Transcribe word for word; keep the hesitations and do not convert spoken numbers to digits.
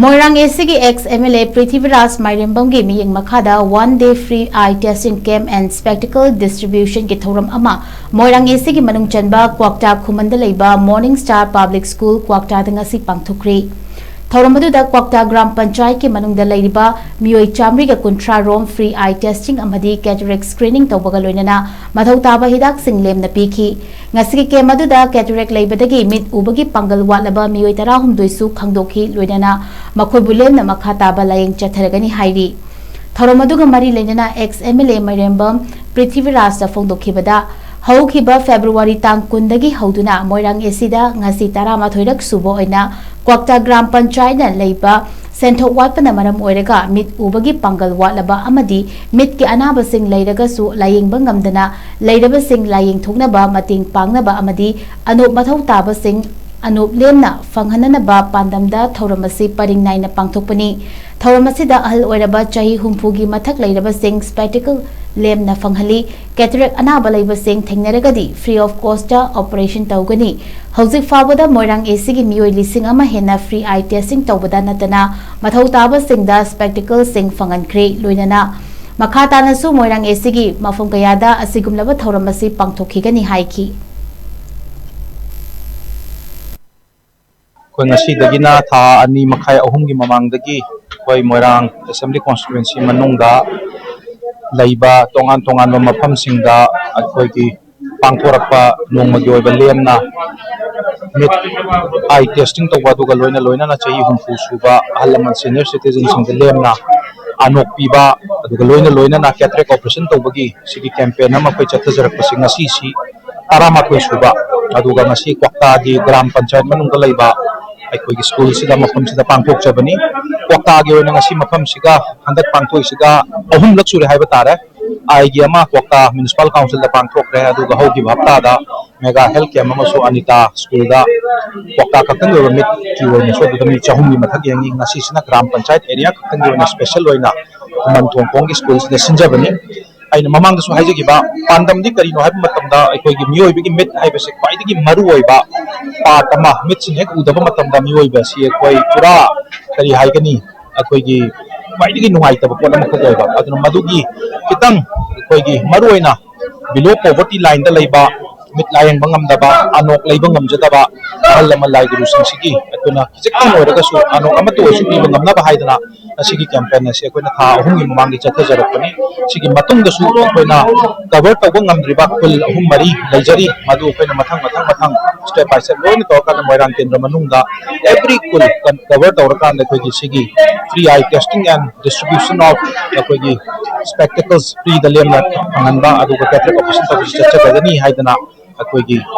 ꯃꯣꯏꯔꯥꯡ ꯑꯦ ꯁꯤꯒꯤ ex M L A Prithviraj ꯃꯥꯏꯔꯦꯝꯕꯝꯒꯤ ꯃꯤꯠꯌꯦꯡ ꯃꯈꯥꯗ one day free eye testing camp and spectacle distribution ꯒꯤ ꯊꯧꯔꯝ ꯑꯃ ꯃꯣꯏꯔꯥꯡ ꯑꯦ ꯁꯤꯒꯤ ꯃꯅꯨꯡ ꯆꯟꯕ ꯀ꯭ꯋꯥꯛꯇꯥ ꯈꯨꯃꯟꯗ ꯂꯩꯕ Morning Star Public School ꯀ꯭ꯋꯥꯛꯇꯥꯗ ꯉꯁꯤ ꯄꯥꯡꯊꯣꯛꯈ꯭ꯔꯤ꯫ ꯊꯧꯔꯝ ꯑꯗꯨꯗ ꯀ꯭ꯋꯥꯛꯇꯥ ꯒ꯭ꯔꯥꯝ ꯄꯟꯆꯥꯌꯠꯀꯤ ꯃꯅꯨꯡꯗ ꯂꯩꯔꯤꯕ ꯃꯤꯑꯣꯏ ꯆꯥꯃꯔꯤꯒ ꯀꯨꯟꯊ꯭ꯔꯥ ꯔꯣꯝ free eye testing ꯑꯃꯗꯤ cataract screening ꯇꯧꯕꯒ ꯂꯣꯏꯅꯅ ꯃꯊꯧ ꯇꯥꯕ ꯍꯤꯗꯥꯛꯁꯤꯡ ꯂꯦꯝꯅ ꯄꯤꯈꯤ꯫ ꯉꯁꯤꯒꯤ camp ꯑꯗꯨꯗ cataract ꯂꯩꯕꯗꯒꯤ ꯃꯤꯠ ꯎꯕꯒꯤ ꯄꯥꯡꯒꯜ ꯋꯥꯠꯂꯕ ꯃꯤꯑꯣꯏ ꯇꯔꯥꯍꯨꯝꯗꯣꯏꯁꯨ ꯈꯪꯗꯣꯛꯈꯤ꯫ ꯂꯣꯏꯅꯅ ꯃꯈꯣꯏꯕꯨ ꯂꯦꯝꯅ ꯃꯈꯥ ꯇꯥꯕ ꯂꯥꯌꯦꯡ ꯆꯠꯊꯔꯒꯅꯤ ꯍꯥꯏꯔꯤ꯫ ꯊꯧꯔꯝ ꯑꯗꯨꯒ ꯃꯔꯤ ꯂꯩꯅꯅ ex M L A ꯃꯥꯏꯔꯦꯝꯕꯝ ꯄ꯭ꯔꯤꯊꯤꯕꯤꯔꯥꯖꯇ ꯐꯣꯡꯗꯣꯛꯈꯤꯕꯗ, ꯍꯧꯈꯤꯕ February ꯇꯥꯡ ꯀꯨꯟꯗꯒꯤ ꯍꯧꯗꯨꯅ ꯃꯣꯏꯔꯥꯡ ꯑꯦ ꯁꯤꯗ ꯉꯁꯤ ꯇꯔꯥꯃꯥꯊꯣꯏꯔꯛ ꯁꯨꯕ ꯑꯣꯏꯅ ꯀ꯭ꯋꯥꯛꯇꯥ ꯒ꯭ꯔꯥꯝ ꯄꯟꯆꯥꯌꯠꯅ ꯂꯩꯕ ꯁꯦꯟꯊꯣꯛ ꯋꯥꯠꯄꯅ ꯃꯔꯝ ꯑꯣꯏꯔꯒ ꯃꯤꯠ ꯎꯕꯒꯤ ꯄꯥꯡꯒꯜ ꯋꯥꯠꯂꯕ ꯑꯃꯗꯤ ꯃꯤꯠꯀꯤ ꯑꯅꯥꯕꯁꯤꯡ ꯂꯩꯔꯒꯁꯨ ꯂꯥꯌꯦꯡꯕ ꯉꯝꯗꯅ ꯂꯩꯔꯕꯁꯤꯡ ꯂꯥꯌꯦꯡꯊꯣꯛꯅꯕ, ꯃꯇꯦꯡ ꯄꯥꯡꯅꯕ ꯑꯃꯗꯤ ꯑꯅꯣꯞ ꯃꯊꯧ ꯇꯥꯕꯁꯤꯡ ꯑꯅꯣꯞ ꯂꯦꯝꯅ ꯐꯪꯍꯟꯅꯅꯕ ꯄꯥꯟꯗꯝꯗ ꯊꯧꯔꯝ ꯑꯁꯤ ꯄꯔꯤꯡ ꯅꯥꯏꯅ ꯄꯥꯡꯊꯣꯛꯄꯅꯤ꯫ ꯊꯧꯔꯝ ꯑꯁꯤꯗ ꯑꯍꯜ ꯑꯣꯏꯔꯕ ꯆꯍꯤ ꯍꯨꯝꯐꯨꯒꯤ ꯃꯊꯛ ꯂꯩꯔꯕꯁꯤꯡ spectacle ꯂꯦꯝꯅ ꯐꯪꯍꯜꯂꯤ꯫ Cataract ꯑꯅꯥꯕ ꯂꯩꯕꯁꯤꯡ ꯊꯦꯡꯅꯔꯒꯗꯤ free of cost operation ꯇꯧꯒꯅꯤ꯫ ꯍꯧꯖꯤꯛ ꯐꯥꯎꯕꯗ ꯃꯣꯏꯔꯥꯡ ꯑꯦ ꯁꯤꯒꯤ ꯃꯤꯑꯣꯏ ꯂꯤꯁꯤꯡ ꯑꯃ ꯍꯦꯟꯅ free eye testing ꯇꯧꯕꯗ ꯅꯠꯇꯅ ꯃꯊꯧ ꯇꯥꯕꯁꯤꯡꯗ spectacleꯁꯤꯡ ꯐꯪꯍꯟꯈ꯭ꯔꯦ꯫ ꯂꯣꯏꯅꯅ ꯃꯈꯥ ꯇꯥꯅꯁꯨ ꯃꯣꯏꯔꯥꯡ ꯑꯦ ꯁꯤꯒꯤ ꯃꯐꯝ ꯀꯌꯥꯗ ꯑꯁꯤꯒꯨꯝꯂꯕ ꯊꯧꯔꯝ ꯑꯁꯤ ꯄꯥꯡꯊꯣꯛꯈꯤꯒꯅꯤ ꯍꯥꯏꯈꯤ꯫ ꯑꯩꯈꯣꯏ ꯉꯁꯤꯗꯒꯤꯅ ꯊꯥ ꯑꯅꯤ ꯃꯈꯥꯏ, ꯑꯍꯨꯝꯒꯤ ꯃꯃꯥꯡꯗꯒꯤ ꯑꯩꯈꯣꯏ ꯃꯣꯏꯔꯥꯡ Assembly Constituency ꯃꯅꯨꯡꯗ ꯂꯩꯕ ꯇꯣꯉꯥꯟ ꯇꯣꯉꯥꯟꯕ ꯃꯐꯝꯁꯤꯡꯗ ꯑꯩꯈꯣꯏꯒꯤ ꯄꯥꯡꯊꯣꯔꯛꯄ ꯅꯣꯡꯃꯒꯤ ꯑꯣꯏꯕ ꯂꯦꯝꯅ ꯃꯤꯠ eye testing ꯇꯧꯕ, ꯑꯗꯨꯒ ꯂꯣꯏꯅ ꯂꯣꯏꯅꯅ ꯆꯍꯤ ꯍꯨꯝꯐꯨ ꯁꯨꯕ ꯑꯍꯜ ꯂꯃꯟ, senior citizenꯁꯤꯡꯗ ꯂꯦꯝꯅ ꯑꯅꯣꯛ ꯄꯤꯕ, ꯑꯗꯨꯒ ꯂꯣꯏꯅ ꯂꯣꯏꯅꯅ cataract operation ꯇꯧꯕꯒꯤ ꯁꯤꯒꯤ campaign ꯑꯃ ꯑꯩꯈꯣꯏ ꯆꯠꯊꯖꯔꯛꯄꯁꯤ ꯉꯁꯤꯁꯤ ꯇꯔꯥꯃꯥꯊꯣꯏ ꯁꯨꯕ, ꯑꯗꯨꯒ ꯉꯁꯤ ꯀ꯭ꯋꯥꯛꯇꯥꯒꯤ ꯒ꯭ꯔꯥꯝ ꯄꯟꯆꯥꯌꯠ ꯃꯅꯨꯡꯗ ꯂꯩꯕ ꯑꯩꯈꯣꯏꯒꯤ ꯁ꯭ꯀꯨꯜꯁꯤꯗ, ꯃꯐꯝꯁꯤꯗ ꯄꯥꯡꯊꯣꯛꯆꯕꯅꯤ꯫ ꯀ꯭ꯋꯥꯛꯇꯥꯒꯤ ꯑꯣꯏꯅ ꯉꯁꯤ ꯃꯐꯝꯁꯤꯒ ꯍꯟꯗꯛ ꯄꯥꯡꯊꯣꯛꯏꯁꯤꯒ ꯑꯍꯨꯝꯂꯛ ꯁꯨꯔꯦ ꯍꯥꯏꯕ ꯇꯥꯔꯦ꯫ ꯑꯥꯏꯒꯤ ꯑꯃ ꯀ꯭ꯋꯥꯛꯇꯥ Municipal Councilꯗ ꯄꯥꯡꯊꯣꯛꯈ꯭ꯔꯦ, ꯑꯗꯨꯒ ꯍꯧꯈꯤꯕ ꯍꯞꯇꯥꯗ mega health camp ꯑꯃꯁꯨ ꯑꯅꯤꯇꯥ ꯁ꯭ꯀꯨꯜꯗ ꯀ꯭ꯋꯥꯛꯇꯥ ꯈꯛꯇꯪꯒꯤ ꯑꯣꯏꯕ ꯃꯤꯠꯀꯤ ꯑꯣꯏꯅꯁꯨ ꯑꯗꯨꯗ ꯃꯤ ꯆꯍꯨꯝꯒꯤ ꯃꯊꯛ ꯌꯦꯡꯉꯤ꯫ ꯉꯁꯤꯁꯤꯅ ꯒ꯭ꯔꯥꯝ ꯄꯟꯆꯥꯌꯠ area ꯈꯛꯇꯪꯒꯤ ꯑꯣꯏꯅ special ꯑꯣꯏꯅ ꯈꯨꯃꯟ ꯊꯣꯡꯈꯣꯡꯒꯤ ꯁ꯭ꯀꯨꯜꯁꯤꯗ ꯁꯤꯟꯖꯕꯅꯤ꯫ ꯑꯩꯅ ꯃꯃꯥꯡꯗꯁꯨ ꯍꯥꯏꯖꯈꯤꯕ, ꯄꯥꯟꯗꯝꯗꯤ ꯀꯔꯤꯅꯣ ꯍꯥꯏꯕ ꯃꯇꯝꯗ ꯑꯩꯈꯣꯏꯒꯤ ꯃꯤꯑꯣꯏꯕꯒꯤ ꯃꯤꯠ ꯍꯥꯏꯕꯁꯤ ꯈ꯭ꯋꯥꯏꯗꯒꯤ ꯃꯔꯨꯑꯣꯏꯕ part ꯑꯃ, ꯃꯤꯠꯁꯤꯅ ꯍꯦꯛ ꯎꯗꯕ ꯃꯇꯝꯗ ꯃꯤꯑꯣꯏꯕ ꯑꯁꯤ ꯑꯩꯈꯣꯏ ꯄꯨꯔꯥ ꯀꯔꯤ ꯍꯥꯏꯒꯅꯤ, ꯑꯩꯈꯣꯏꯒꯤ ꯈ꯭ꯋꯥꯏꯗꯒꯤ ꯅꯨꯡꯉꯥꯏꯇꯕ ꯄꯣꯠ ꯑꯃꯈꯛ ꯑꯣꯏꯕ꯫ ꯑꯗꯨꯅ ꯃꯗꯨꯒꯤ ꯈꯤꯇꯪ ꯑꯩꯈꯣꯏꯒꯤ ꯃꯔꯨꯑꯣꯏꯅ below poverty line ꯗ ꯂꯩꯕ, ꯃꯤꯠ ꯂꯥꯌꯦꯡꯕ ꯉꯝꯗꯕ, ꯑꯅꯣꯛ ꯂꯩꯕ ꯉꯝꯖꯗꯕ ꯑꯍꯜ ꯂꯃꯟ ꯂꯥꯏ ꯒꯨꯔꯨꯁꯤꯡꯁꯤꯒꯤ ꯑꯩꯈꯣꯏꯅ ꯈꯤꯖꯤꯛꯇꯪ ꯑꯣꯏꯔꯒꯁꯨ ꯑꯅꯣꯛ ꯑꯃꯠꯇ ꯑꯣꯏꯔꯁꯨ ꯄꯤꯕ ꯉꯝꯅꯕ ꯍꯥꯏꯗꯅ ꯉꯁꯤꯒꯤ campaign ꯑꯁꯤ ꯑꯩꯈꯣꯏꯅ ꯊꯥ ꯑꯍꯨꯝꯒꯤ ꯃꯃꯥꯡꯗ ꯆꯠꯊꯖꯔꯛꯄꯅꯤ꯫ ꯁꯤꯒꯤ ꯃꯇꯨꯡꯗꯁꯨ ꯑꯩꯈꯣꯏꯅ cover ꯇꯧꯕ ꯉꯝꯗ꯭ꯔꯤꯕ ꯈꯨꯜ ꯑꯍꯨꯝ ꯃꯔꯤ ꯂꯩꯖꯔꯤ, ꯃꯗꯨ ꯑꯩꯈꯣꯏꯅ ꯃꯊꯪ ꯃꯊꯪ ꯃꯊꯪ step by step ꯂꯣꯏꯅ ꯇꯧꯔꯀꯥꯟꯗ ꯃꯣꯏꯔꯥꯡ ꯀꯦꯟꯗ꯭ꯔ ꯃꯅꯨꯡꯗ every ꯈꯨꯜ cover ꯇꯧꯔꯀꯥꯟꯗ ꯑꯩꯈꯣꯏꯒꯤ ꯁꯤꯒꯤ free eye testing and distribution of ꯑꯩꯈꯣꯏꯒꯤ spectacles free ꯗ ꯂꯦꯝꯅ ꯐꯪꯍꯟꯕ, ꯑꯗꯨꯒ cataract operation ꯇꯧꯕꯁꯨ ꯆꯠꯆꯒꯅꯤ ꯍꯥꯏꯗꯅ ꯑꯩꯈꯣꯏꯒꯤ